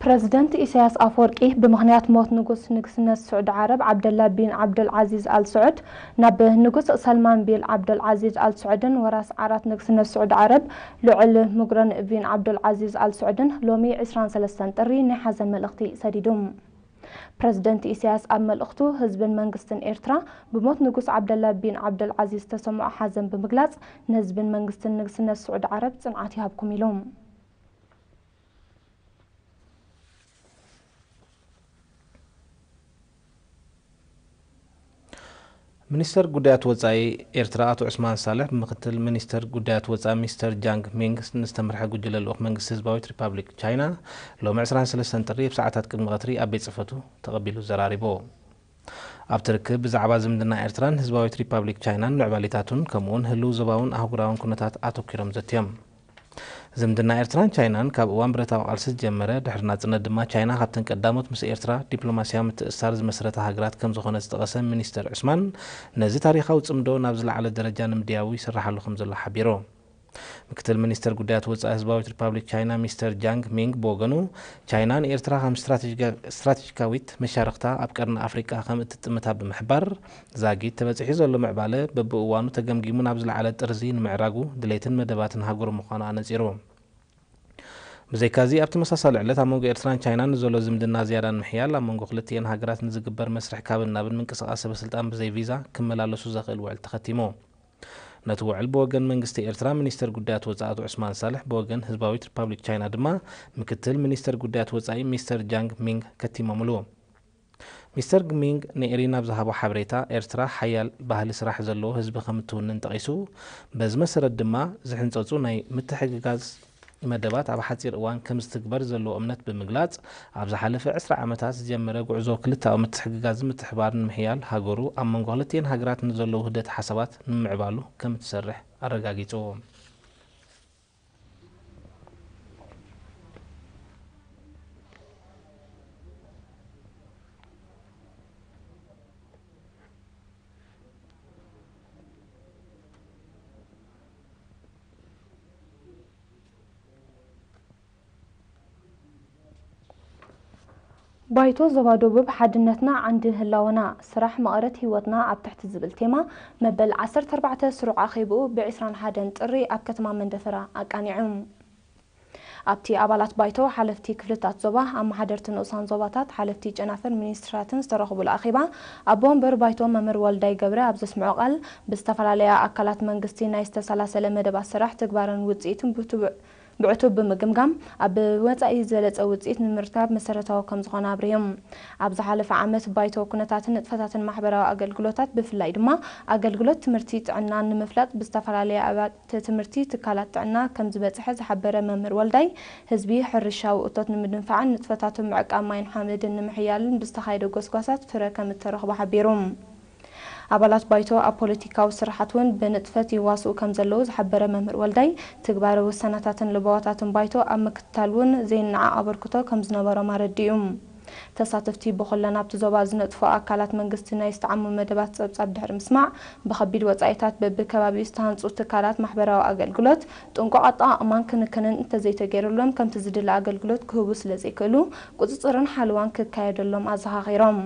ፕረዚደንት ኢሳያስ ኣፈወርቂ ብምኽንያት ሞት ንጉስ ንግስነት ስዑዲ ዓረብ ዓብደላ ቢን ዓብደል ዓዚዝ ኣል ስዑድ፣ ናብ ንጉስ ሰልማን ቢን ዓብደል ዓዚዝ ኣል ስዑድን ወራስ ዓራት ንግስነት ስዑዲ ዓረብ ልዑል ሙግረን ቢን ዓብደል ዓዚዝ ኣል ስዑድን ሎሚ ዕስራን ሰለስተን ጥሪ ናይ ሓዘን መልእኽቲ ሰዲዱ። ፕረዚደንት ኢሳያስ ኣብ መልእኽቱ፣ ህዝብን መንግስትን ኤርትራ ብሞት ንጉስ ዓብደላ ቢን ዓብደል ዓዚዝ ዝተሰምዖ ሓዘን ብምግላጽ፣ ንህዝብን መንግስትን ንግስነት ስዑዲ ዓረብ ጽንዓት ይሃብኩም ኢሉ። ሚኒስተር ጉዳያት ወጻኢ ኤርትራ ኣቶ ዑስማን ሳልሕ ብምክትል ሚኒስተር ጉዳያት ወጻኢ ሚስተር ጃንግ ሚንግ ንዝተመርሐ ጉጅለ ልኡኽ መንግስቲ ህዝባዊት ሪፓብሊክ ቻይና ሎሚ ዕስራን ሰለስተን ጥሪ ኣብ ሰዓታት ቅድሚ ቀትሪ ኣብ ቤት ጽሕፈቱ ተቐቢሉ ዘራሪቦ። ኣብቲ ርክብ ብዛዕባ ዝምድና ኤርትራን ህዝባዊት ሪፓብሊክ ቻይናን ምዕባሊታቱን ከምኡውን ህልው ዞባውን ኣህጉራውን ኩነታት ኣተኲሮም ዘትዮም። ዝምድና ኤርትራን ቻይናን ካብ እዋን ብረታዊ ቃልሲ ዝጀመረ ድሕሪ ናጽነት ድማ ቻይና ካብተን ቀዳሞት ምስ ኤርትራ ዲፕሎማስያዊ ምትእስሳር ዝመስረታ ሃገራት ከም ዝኾነ ዝጠቐሰ ሚኒስተር ዑስማን፣ ነዚ ታሪኻዊ ጽምዶ ናብ ዝለዓለ ደረጃ ንምድያቡ ይስርሓሉ ከም ዘሎ ሓቢሩ። ምክትል ሚኒስተር ጉዳያት ወጻኢ ህዝባዊት ሪፓብሊክ ቻይና ሚስተር ጃንግ ሚንግ ብወገኑ፣ ቻይና ንኤርትራ ከም ስትራቴጂካ- ስትራቴጂካዊት መሻርኽታ ኣብ ቀርኒ ኣፍሪቃ ከም እትጥምታ ብምሕባር፣ ዛጊት ተበጺሑ ዘሎ ምዕባለ በብእዋኑ ተገምጊሙ ናብ ዝለዓለ ጥርዚ ንምዕራጉ ድሌትን መደባትን ሃገሩ ምዃኑ ኣነጺሩ። ብዘይካዚ ኣብ ተመሳሳሊ ዕለት ኣብ መንጎ ኤርትራን ቻይናን ንዘሎ ዝምድና ዝያዳ ንምሕያል ኣብ መንጎ ክልቲኤን ሃገራት ንዝግበር መስርሕ ካብን ናብን ምንቅስቓስ ሰበስልጣን ብዘይ ቪዛ ክመላለሱ ዘኽእል ውዕል ተኸቲሙ። ነቲ ውዕል ብወገን መንግስቲ ኤርትራ ሚኒስተር ጉዳያት ወጻኢ ኣቶ ዑስማን ሳልሕ ብወገን ህዝባዊት ሪፓብሊክ ቻይና ድማ ምክትል ሚኒስተር ጉዳያት ወጻኢ ሚስተር ጃንግ ሚንግ ከቲሞምሉ። ሚስተር ሚንግ ንኤሪና ኣብ ዝሃቦ ሓበሬታ፣ ኤርትራ ሓያል ባህሊ ስራሕ ዘለዎ ህዝቢ ከም እትውንን ጠቒሱ፣ በዚ መሰረት ድማ ዝሕንጸጹ ናይ ምትሕግጋዝ መደባት ኣብ ሓጺር እዋን ከም ዝትግበር ዘለዎ እምነት ብምግላጽ፣ ኣብ ዝሓለፈ ዕስራ ዓመታት ዝጀመረ ጉዕዞ ክልተኣዊ ምትሕግጋዝን ምትሕብባርን ንምሕያል ሃገሩ ኣብ መንጎ ክልቲኤን ሃገራት ንዘሎ ውህደት ሓሳባት ንምምዕባሉ ከም እትሰርሕ ኣረጋጊጹ። ባይቶ ዞባ ደቡብ ሓድነትና ዓንዲ ህላወና፣ ስራሕ መቐረት ህይወትና ኣብ ትሕቲ ዝብል ቴማ መበል ዓሰርተ ኣርባዕተ ስሩዕ ኣኼብኡ ብ ዕስራን ሓደን ጥሪ ኣብ ከተማ መንደፈራ ኣቃኒዑ። ኣብቲ ኣባላት ባይቶ፣ ሓለፍቲ ክፍልታት ዞባ፣ ኣመሓደርቲ ንኡሳን ዞባታት፣ ሓለፍቲ ጨናፍር ሚኒስትራትን ዝተረኽቡሉ ኣኼባ፣ ኣቦ ወንበር ባይቶ መምህር ወልዳይ ገብረ ኣብ ዘስምዖ ቃል፣ ብዝተፈላለያ ኣካላት መንግስቲ ናይ ዝተሰላሰለ መደባት ስራሕ፣ ተግባርን ውጽኢትን ብትቡዕ ብዕቱብ ብምግምጋም፣ ኣብ ወጻኢ ዝበለጸ ውጽኢት ንምርካብ መሰረታዊ ከም ዝኾነ ኣብሪሆም። ኣብ ዝሓለፈ ዓመት ባይቶ ኩነታትን ንጥፈታትን ማሕበራዊ ኣገልግሎታት፣ ብፍላይ ድማ ኣገልግሎት ትምህርቲ ጥዕናን ንምፍላጥ ብዝተፈላለየ ኣብያተ ትምህርቲ ትካላት ጥዕና ከም ዝበጽሐ ዝሓበረ መምህር ወልዳይ፣ ህዝቢ ሕርሻዊ እቶት ንምድንፋዕን ንጥፈታቱ ምዕቃብ ማይን ሓመድን ንምሕያልን ብዝተኻየደ ጎስጓሳት ፍረ ከም እተረኽቦ ሓቢሩ። ኣባላት ባይቶ ኣብ ፖለቲካዊ ስርሓት እውን ብንጥፈት ይዋስኡ ከም ዘለዉ ዝሓበረ መምህር ወልዳይ፣ ትግባረ ውሳነታትን ለበዋታትን ባይቶ ኣብ ምክትታል እውን ዘይነዓቕ ኣበርክቶ ከም ዝነበሮም ኣረዲኡ። ተሳተፍቲ ብኹለን ኣብቲ ዞባ ዝነጥፉ ኣካላት መንግስቲ ናይ ዝተዓሙ መደባት ጸብጻብ ድሕሪ ምስማዕ፣ ብኸቢድ ወጻኢታት በብከባቢኡ ዝተሃንጹ ትካላት ማሕበራዊ ኣገልግሎት ጥንቁቕ ኣጠቓቕማን ክንክንን እንተዘይተገይሩሎም ከምቲ ዝድለ ኣገልግሎት ክህቡ ስለዘይክእሉ ቁጽጽርን ሓለዋን ክካየደሎም ኣዘኻኺሮም።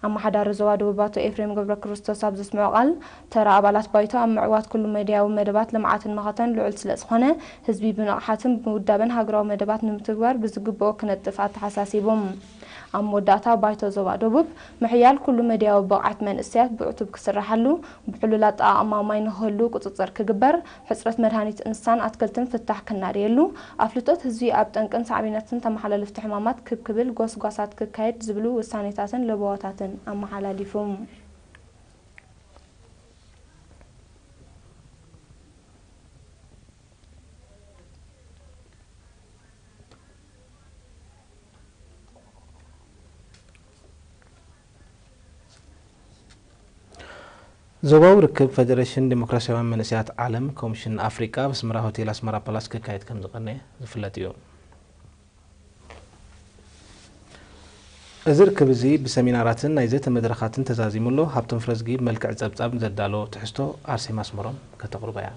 ኣመሓዳሪ ዞባ ደቡብ ኣቶ ኤፍሬም ገብረክርስቶስ ኣብ ዘስምዖ ቃል፣ ተራ ኣባላት ባይቶ ኣብ ምዕዋት ኩሉ መዳያዊ መደባት ልምዓትን መኸተን ልዑል ስለዝኾነ፣ ህዝቢ ብንቕሓትን ብውዳበን ሃገራዊ መደባት ንምትግባር ብዝግብኦ ክነጥፍ ኣተሓሳሲቡ። ኣብ መወዳእታ፣ ባይቶ ዞባ ደቡብ፣ ምሕያል ኩሉ መዳያዊ ብቕዓት መንእሰያት ብዕቱብ ክስራሓሉ፣ ብሕሉል ኣጠቓቕማ ማይ ንክህሉ ቁጽጽር ክግበር፣ ሕጽረት መድሃኒት እንስሳን ኣትክልትን ፍታሕ ክናደየሉ፣ ኣፍልጦት ህዝቢ ኣብ ጠንቅን ሳዕቤናትን ተመሓላለፍቲ ሕማማት ክብ ክብል ጎስጓሳት ክካየድ ዝብሉ ውሳኔታትን ለበዋታትን ኣመሓላሊፉ። ዞባዊ ርክብ ፈደረሽን ዴሞክራሲያውያን መንእሰያት ዓለም ኮሚሽን ኣፍሪቃ ኣብ ኣስመራ ሆቴል ኣስመራ ፓላስ ክካየድ ከም ዝቐነየ ዝፍለጥ እዩ። እዚ ርክብ እዚ ብሰሚናራትን ናይ ዘተ መድረኻትን ተዛዚሙ ኣሎ። ሃብቶም ፍረዝጊ ብመልክዕ ጸብጻብ ዘዳሎ ትሕዝቶ ኣርሴማ ኣስመሮም ከተቕርቦ እያ።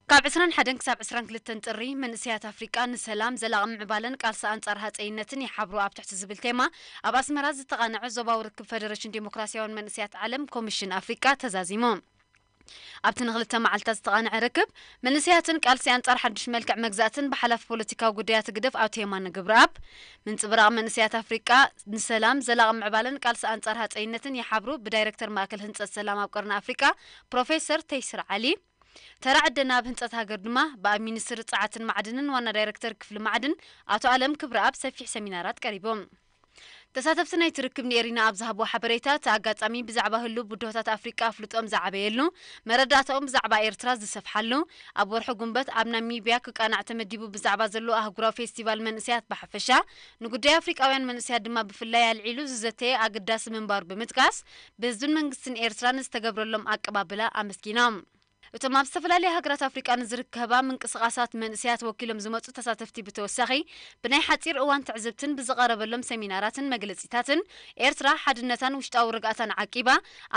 ካብ ዕስራን ሓደን ክሳብ ዕስራን ክልተን ጥሪ፣ መንእሰያት ኣፍሪቃ ንሰላም፣ ዘላቒ ምዕባለን ቃልሲ ኣንጻር ሃጸይነትን ይሓብሩ ኣብ ትሕቲ ዝብል ቴማ፣ ኣብ ኣስመራ ዝተቓነዐ ዞባዊ ርክብ ፈደረሽን ዴሞክራሲያውያን መንእሰያት ዓለም ኮሚሽን ኣፍሪቃ ተዛዚሙ። ኣብቲ ንክልተ መዓልታት ዝተቓነዐ ርክብ፣ መንእሰያትን ቃልሲ ኣንጻር ሓድሽ መልክዕ መግዛእትን ብሓላፊ ፖለቲካዊ ጉዳያት ህግደፍ ኣቶ የማነ ገብረኣብ፣ ምንጽብራቕ መንእሰያት ኣፍሪቃ ንሰላም፣ ዘላቒ ምዕባለን ቃልሲ ኣንጻር ሃጸይነትን ይሓብሩ ብዳይረክተር ማእከል ህንጸት ሰላም ኣብ ቀርኒ ኣፍሪቃ ፕሮፌሰር ተይስር ዓሊ፣ ተራ ዕደና ኣብ ህንጸት ሃገር ድማ ብኣብ ሚኒስትሪ ጸዓትን ማዕድንን ዋና ዳይረክተር ክፍሊ ማዕድን ኣቶ ኣለም ክብረኣብ ሰፊሕ ሰሚናራት ቀሪቦም። ተሳተፍቲ ናይቲ ርክብ ንኤሪና ኣብ ዝሃብዎ ሓበሬታ፣ እቲ ኣጋጣሚ ብዛዕባ ህሉው ብድሆታት ኣፍሪቃ ኣፍልጦኦም ዝዓበየሉ፣ መረዳእታኦም ብዛዕባ ኤርትራ ዝሰፍሓሉ፣ ኣብ ወርሒ ጉንበት ኣብ ናሚብያ ክቃናዕ ተመዲቡ ብዛዕባ ዘሎ ኣህጉራዊ ፌስቲቫል መንእሰያት ብሓፈሻ፣ ንጉዳይ ኣፍሪቃውያን መንእሰያት ድማ ብፍላይ ኣልዒሉ ዝዘተየ ኣገዳሲ ምንባሩ ብምጥቃስ፣ ብህዝብን መንግስትን ኤርትራ ንዝተገብረሎም ኣቀባብላ ኣመስጊኖም። እቶም ኣብ ዝተፈላለያ ሃገራት ኣፍሪቃ ንዝርከባ ምንቅስቓሳት መንእሰያት ወኪሎም ዝመጹ ተሳተፍቲ ብተወሳኺ፣ ብናይ ሓጺር እዋን ትዕዝብትን ብዝቐረበሎም ሰሚናራትን መግለጺታትን፣ ኤርትራ ሓድነታን ውሽጣዊ ርግኣታን ዓቂባ፣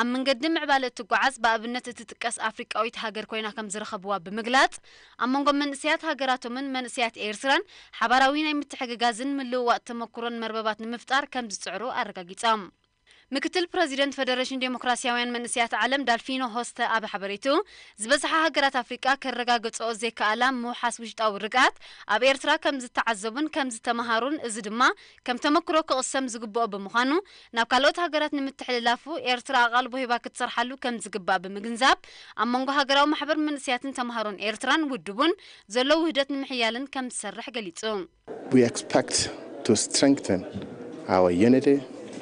ኣብ መንገዲ ምዕባለ እትጓዓዝ ብኣብነት እትጥቀስ ኣፍሪቃዊት ሃገር ኮይና ከም ዝረኸብዋ ብምግላጽ፣ ኣብ መንጎ መንእሰያት ሃገራቶምን መንእሰያት ኤርትራን ሓባራዊ ናይ ምትሕግጋዝን ምልውዋጥ ተመኩሮን መርበባት ንምፍጣር ከም ዝጽዕሩ ኣረጋጊጾም። ምክትል ፕረዚደንት ፈደረሽን ዴሞክራሲያውያን መንእሰያት ዓለም ዳልፊኖ ሆስተ ኣብ ሓበሬትኡ፣ ዝበዝሓ ሃገራት ኣፍሪቃ ከረጋግጽኦ ዘይከኣላ ምውሓስ ውሽጣዊ ርግኣት ኣብ ኤርትራ ከም ዝተዓዘቡን ከም ዝተመሃሩን፣ እዚ ድማ ከም ተመክሮ ክቕሰም ዝግብኦ ብምዃኑ፣ ናብ ካልኦት ሃገራት ንምትሕልላፉ ኤርትራ ኣቓልቦ ሂባ ክትሰርሓሉ ከም ዝግባእ ብምግንዛብ፣ ኣብ መንጎ ሃገራዊ ማሕበር መንእሰያትን ተመሃሮን ኤርትራን ውድቡን ዘሎ ውህደት ንምሕያልን ከም ዝሰርሕ ገሊጹ። We expect to strengthen our unity.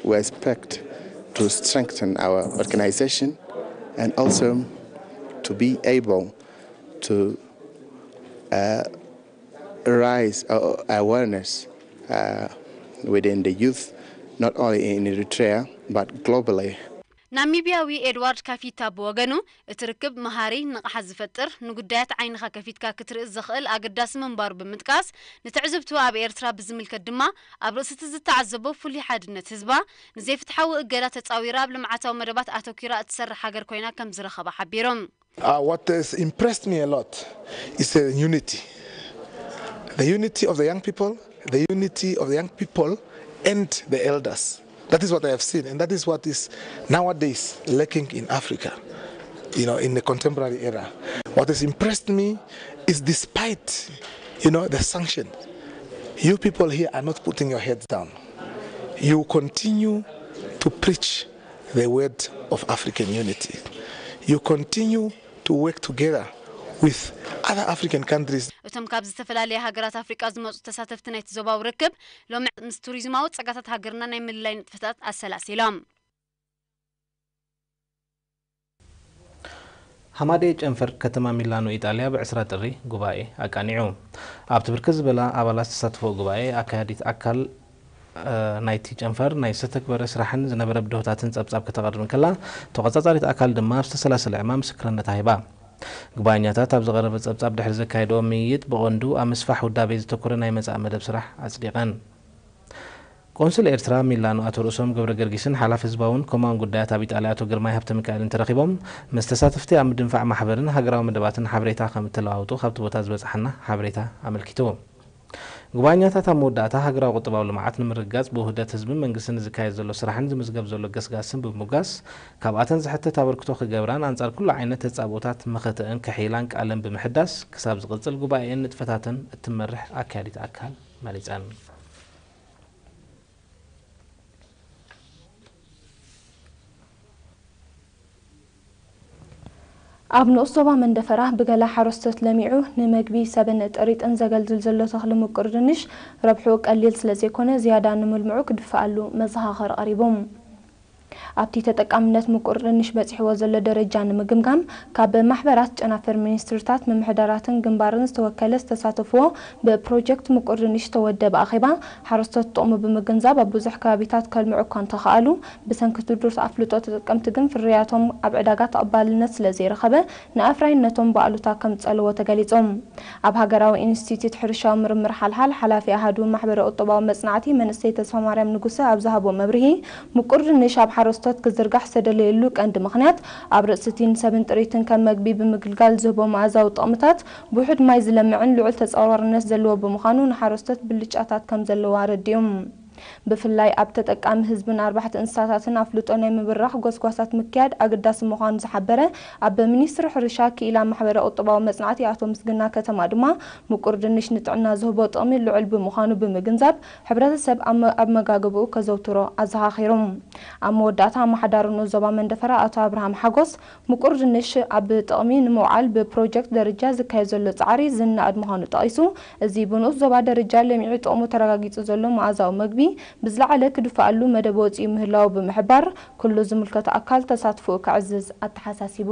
We expect to strengthen our organization and also to be able to uh, raise uh, awareness uh, within the youth, not only in Eritrea but globally. ናሚብያዊ ኤድዋርድ ካፊታ ብወገኑ፣ እቲ ርክብ መሃሪ፣ ንቕሓት ዝፈጥር፣ ንጉዳያት ዓይንኻ ከፊትካ ክትርኢ ዘኽእል ኣገዳሲ ምንባሩ ብምጥቃስ፣ ንትዕዝብቱ ኣብ ኤርትራ ብዝምልከት ድማ፣ ኣብ ርእሲ እቲ ዝተዓዘቦ ፍሉይ ሓድነት ህዝባ፣ ንዘይፍትሓዊ እገዳ ተጻዊራ ኣብ ልምዓታዊ መደባት ኣተኲራ እትሰርሕ ሃገር ኮይና ከም ዝረኸባ ሓቢሩ። Uh, what has impressed me a lot is the unity. The unity of the young people, the unity of the young people and the elders. That is what I have seen, and that is what is nowadays lacking in Africa, you know, in the contemporary era. What has impressed me is, despite, you know, the sanctions, you people here are not putting your heads down. You continue to preach the word of African unity. You continue to work together with other African countries. እቶም ካብ ዝተፈላለያ ሃገራት ኣፍሪቃ ዝመጹ ተሳተፍቲ ናይቲ ዞባዊ ርክብ፣ ሎሚ ምስ ቱሪዝማዊ ጸጋታት ሃገርና ናይ ምልላይ ንጥፈታት ኣሰላሲሎም። ሃማደኤ ጨንፈር ከተማ ሚላኖ ኢጣልያ ብዕስራ ጥሪ ጉባኤ ኣቃኒዑ። ኣብቲ ብርክት ዝበላ ኣባላት ዝተሳተፈኦ ጉባኤ፣ ኣካያዲት ኣካል ናይቲ ጨንፈር ናይ ዝተተግበረ ስራሕን ዝነበረ ብድሆታትን ጸብጻብ ከተቕርብ እንከላ፣ ተቖጻጻሪት ኣካል ድማ ኣብ ዝተሰላሰለ ዕማም ምስክርነታ ሂባ። ጉባኤኛታት ኣብ ዝቐረበ ጸብጻብ ድሕሪ ዘካየድኦ ምይይጥ፣ ብቐንዱ ኣብ ምስፋሕ ውዳቤ ዘተኮረ ናይ መጻኢ መደብ ስራሕ ኣጽዲቐን። ቆንስል ኤርትራ ሚላኖ ኣቶ ርእሶም ገብረ ገርጊስን ሓላፊ ህዝባውን ኮማውን ጉዳያት ኣብ ኢጣልያ ኣቶ ግርማይ ሃብተሚካኤልን ተረኺቦም፣ ምስ ተሳተፍቲ ኣብ ምድንፋዕ ማሕበርን ሃገራዊ መደባትን ሓበሬታ ከም እተለዋወጡ ካብቲ ቦታ ዝበጽሓና ሓበሬታ ኣመልኪቱ። ጉባኤኛታት ኣብ መወዳእታ ሃገራዊ ቁጠባዊ ልምዓት ንምርግጋጽ ብውህደት ህዝብን መንግስትን ዝካየድ ዘሎ ስራሕን ዝምዝገብ ዘሎ ገስጋስን ብምሙጋስ፣ ካብኣተን ዝሕተት ኣበርክቶ ክገብራን ኣንጻር ኩሉ ዓይነት ተጻብኦታት መኸተኣን ክሕይላን ቃለን ብምሕዳስ፣ ክሳብ ዝቕጽል ጉባኤኣን ንጥፈታተን እትመርሕ ኣካያዲት ኣካል መሪጸን። ኣብ ንኡስ ዞባ መንደፈራ ብገለ ሓረስቶት ለሚዑ ንመግቢ ሰብን ጥሪጥን ዘገልግል ዘሎ ተኽሊ ምቁር ድንሽ ረብሕኡ ቀሊል ስለ ዘይኮነ ዝያዳ ንምልምዑ ክድፍኣሉ መዘኻኸሪ ቀሪቡ። ኣብቲ ተጠቃምነት ምቁር ድንሽ በጺሕዎ ዘሎ ደረጃ ንምግምጋም ካብ ማሕበራት፣ ጨናፍር ሚኒስትሪታት፣ ምምሕዳራትን ግንባርን ዝተወከለ ዝተሳተፍዎ ብፕሮጀክት ምቁር ድንሽ ዝተወደበ ኣኼባ ሓረስቶት ጥቕሙ ብምግንዛብ ኣብ ብዙሕ ከባቢታት ከልምዑ እኳ እንተኸኣሉ ብሰንኪ ድሩት ኣፍልጦ ተጠቀምቲ ግን ፍርያቶም ኣብ ዕዳጋ ተቐባልነት ስለ ዘይረኸበ ንኣፍራይነቶም ብኣሉታ ከም ዝጸልዎ ተገሊጹ። ኣብ ሃገራዊ ኢንስቲትዩት ሕርሻዊ ምርምር ሓልሓል ሓላፊ ኣሃዱ ማሕበረ ቁጠባዊ መጽናዕቲ መንእሰይ ተስፋማርያም ንጉሰ ኣብ ዝሃቦ መብርሂ ምቁር ድንሽ ኣብ ሓረስቶት ክዝርጋሕ ዝተደለየሉ ቀንዲ ምኽንያት ኣብ ርእሲ እቲ ንሰብን ጥሪትን ከም መግቢ ብምግልጋል ዝህቦ መኣዛዊ ጥቕምታት ብውሑድ ማይ ዝለምዕን ልዑል ተጻዋርነት ዘለዎ ብምዃኑ ንሓረስቶት ብልጫታት ከም ዘለዋ ኣረዲኦም። ብፍላይ ኣብ ተጠቃሚ ህዝብን ኣርባሕቲ እንስሳታትን ኣፍልጦ ናይ ምብራኽ ጎስጓሳት ምክያድ ኣገዳሲ ምዃኑ ዝሓበረ ኣብ ሚኒስትሪ ሕርሻ ክኢላ ማሕበረ ቁጠባዊ መጽናዕቲ ኣቶ ምስግና ከተማ ድማ ምቁር ድንሽ ንጥዕና ዝህቦ ጥቕሚ ልዑል ብምዃኑ ብምግንዛብ ሕብረተሰብ ኣብ መ- ኣብ መጋግብኡ ከዘውትሮ ኣዘኻኺሩ። ኣብ መወዳእታ ኣመሓዳሪ ንኡስ ዞባ መንደፈራ ኣቶ ኣብርሃም ሓጎስ ምቁር ድንሽ ኣብ ጥቕሚ ንምውዓል ብፕሮጀክት ደረጃ ዝካየድ ዘሎ ጻዕሪ ዝነኣድ ምዃኑ ጠቒሱ፣ እዚ ብንኡስ ዞባ ደረጃ ለሚዑ ጥቕሙ ተረጋጊጹ ዘሎ መኣዛዊ መግቢ ብዝለዓለ ክድፋኣሉ መደብ ወጺኡ ምህላዉ ብምሕባር፣ ኩሉ ዝምልከቶ ኣካል ተሳትፎኡ ከዕዝዝ ኣተሓሳሲቡ።